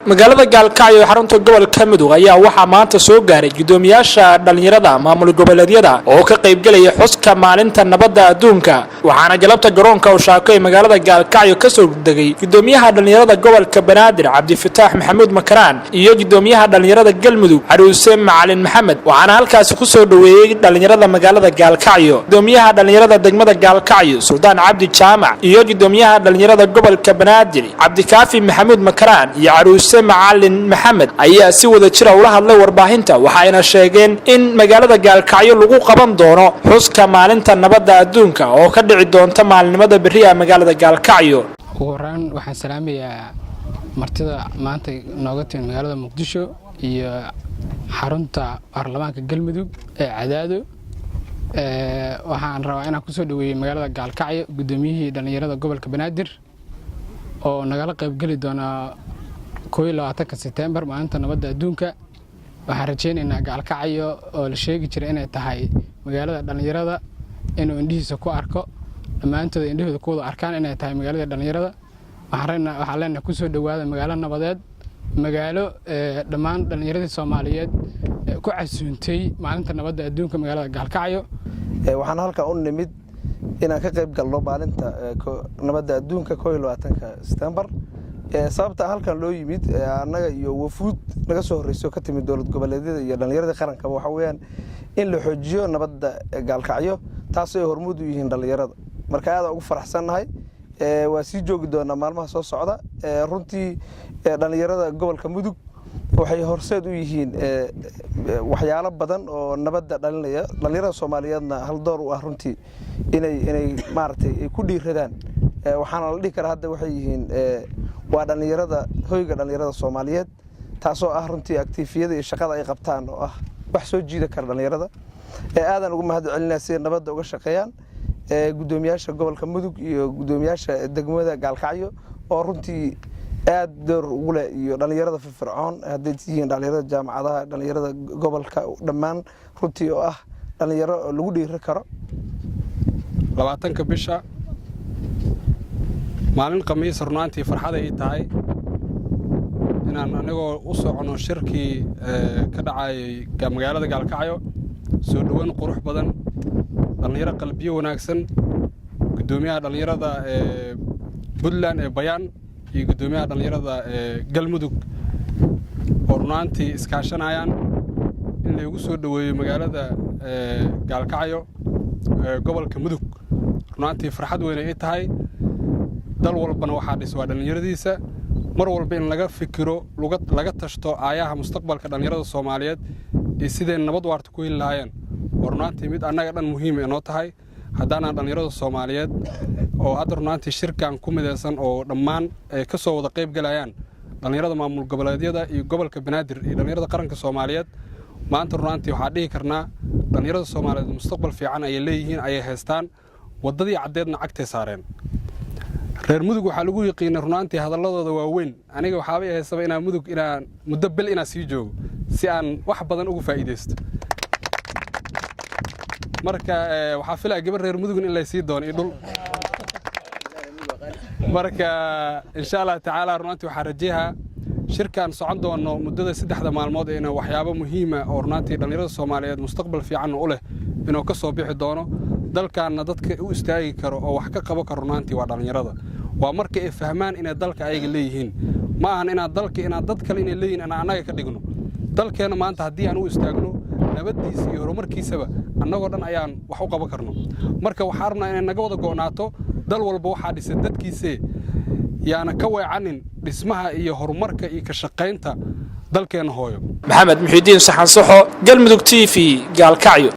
Magaalada Gaalkacyo ee xarunta gobolka Mudug ayaa waxaa maanta soo gaaray guddoomiyaasha dhallinyarada maamul goboleedyada oo ka qaybgelaya xuska maalinta nabadda adduunka. Waxaana galabta garoonka Ushaako ee magaalada Gaalkacyo kasoo degay guddoomiyaha dhallinyarada gobolka Banaadir, Cabdifataax Maxamuud Makaraan, iyo guddoomiyaha dhallinyarada Galmudug, Caruuse Macalin Maxamed. Waxaana halkaasi kusoo dhoweeyey dhallinyarada magaalada Gaalkacyo guddoomiyaha dhallinyarada degmada Gaalkacyo, Suldaan Cabdi Jaamac, iyo guddoomiyaha dhallinyarada gobolka Banaadir, Cabdikaafi Maxamuud Makaraan iyo Caruuse Macalin Maxamed ayaa si wada jira ula hadlay warbaahinta. Waxayna sheegeen in magaalada Gaalkacyo lagu qaban doono xuska maalinta nabadda adduunka oo ka dhici doonta maalinimada berri ah magaalada Gaalkacyo. Ugu horaan waxaan salaamayaa martida maanta nooga timid magaalada Muqdisho iyo xarunta baarlamaanka Galmudug ee Cadaado. Waxaan rabaa inaan kusoo dhaweeyey magaalada Gaalkacyo guddoomiyihii dhallinyarada gobolka Banaadir oo nagala qaybgeli doona 21-ka Sebtembar, maalinta nabadda adduunka. Waxaan rajaynaynaa Gaalkacyo oo la sheegi jiray inay tahay magaalada dhallinyarada inuu indhihiisa ku arko, dhammaantooda indhahooda ku wada arkaan inay tahay magaalada dhallinyarada. Waxaan leenahay, kusoo dhowaada magaalo nabadeed, magaalo dhammaan dhallinyaradii Soomaaliyeed ku casuuntay maalinta nabadda adduunka, magaalada Gaalkacyo. Waxaan halkan u nimid inaan ka qayb galno maalinta nabadda adduunka, 21-ka Sebtembar. Sababta halkan loo yimid, annaga iyo wafuud naga soo horreysay oo ka timid dowlad goboleedyada iyo dhallinyaradii qarankaba, waxa weeyaan in la xoojiyo nabadda Gaalkacyo, taasoo ay hormuud u yihiin dhallinyarada. Marka aadaan ugu faraxsannahay, waa sii joogi doonaa maalmaha soo socda. Runtii dhallinyarada gobolka Mudug waxay horseed u yihiin waxyaalo badan oo nabadda dhalinaya, dhallinyarada Soomaaliyeedna hal door u ah runtii inay maaragtay ay ku dhiiradaan. Waxaana la dhihi karaa hadda waxay yihiin waa dhallinyarada, hoyga dhallinyarada Soomaaliyeed, taasoo ah runtii activity-yada iyo shaqada ay qabtaan oo ah wax soo jiida kara dhallinyarada. Aadaan ugu mahad celinaya siday nabadda uga shaqeeyaan guddoomiyaasha gobolka Mudug iyo guddoomiyaasha degmada Gaalkacyo oo runtii aad door ugu leh, iyo dhallinyarada firfircoon, hadday yihiin dhallinyarada jaamacadaha, dhallinyarada gobolka dhammaan, runtii oo ah dhallinyaro lagu dhiiri karo. 20-ka bisha, maalin Khamiis, runaantii farxad ay tahay inaan anigoo u socono shirkii ka dhacayay magaalada Gaalkacyo, soo dhoweyn qurux badan, dhallinyaro qalbiyo wanaagsan, guddoomiyaha dhallinyarada ee Puntland ee Bayaan iyo guddoomiyaha dhallinyarada ee Galmudug oo runaantii iskaashanayaan in laygu soo dhoweeyo magaalada Gaalkacyo, gobolka Mudug. Runaantii farxad weyn ay tahay. Dal walbana waxaa dhis waa dhallinyaradiisa. Mar walba in laga fikiro, laga tashto aayaha mustaqbalka dhallinyarada Soomaaliyeed iyo siday nabad waarta ku heli lahaayeen oo runaantii mid annaga dhan muhiim ee noo tahay haddaanaan dhallinyarada Soomaaliyeed oo hadda runaantii shirkan ku midaysan oo dhammaan ay ka soo wada qayb galayaan dhallinyarada maamul goboleedyada iyo gobolka Banaadir iyo dhallinyarada qaranka Soomaaliyeed. Maanta runaantii waxaa dhihi karnaa dhallinyarada Soomaaliyeed mustaqbal fiican ayay leeyihiin, ayay haystaan, waddadii caddeedna cagtay saareen. Reer Mudug waxaa lagu yiqiinay runaantii hadalladooda waaweyn. Aniga waxaabay haysaba inaan Mudug inaan muddo bil inaan sii joogo si aan wax badan ugu faa'iidaysto. Marka waxaa filaya gabar reer Mudugna in laysii doono iyo dhul. Marka insha Allah tacaala, runaantii waxaa rajayaa shirkaan socon doono muddada 3-da maalmood ee ina waxyaabo muhiima oo runaantii dhallinyarada Soomaaliyeed mustaqbal fiican u leh inuu ka soo bixi doono. Dalkaanna dadka u istaagi karo oo wax ka qaban karo runaantii waa dhallinyarada, waa marka ay fahmaan inay dalka ayaga leeyihiin. Ma ahan inaad dalka inaad dad kale inay leeyihin inaan annaga ka dhigno. Dalkeenna maanta haddii aan u istaagno nabaddiisa iyo horumarkiisaba, annagoo dhan ayaan wax u qaban karno. Marka waxaa rabnaa inay naga wada go'naato. Dal walba waxaa dhisay dadkiisee, yaana ka weecanin dhismaha iyo horumarka iyo ka shaqaynta dalkeenna hooyo. Maxamed Muxiidiin Saxansaxo, Galmudug TV, Gaalkacyo.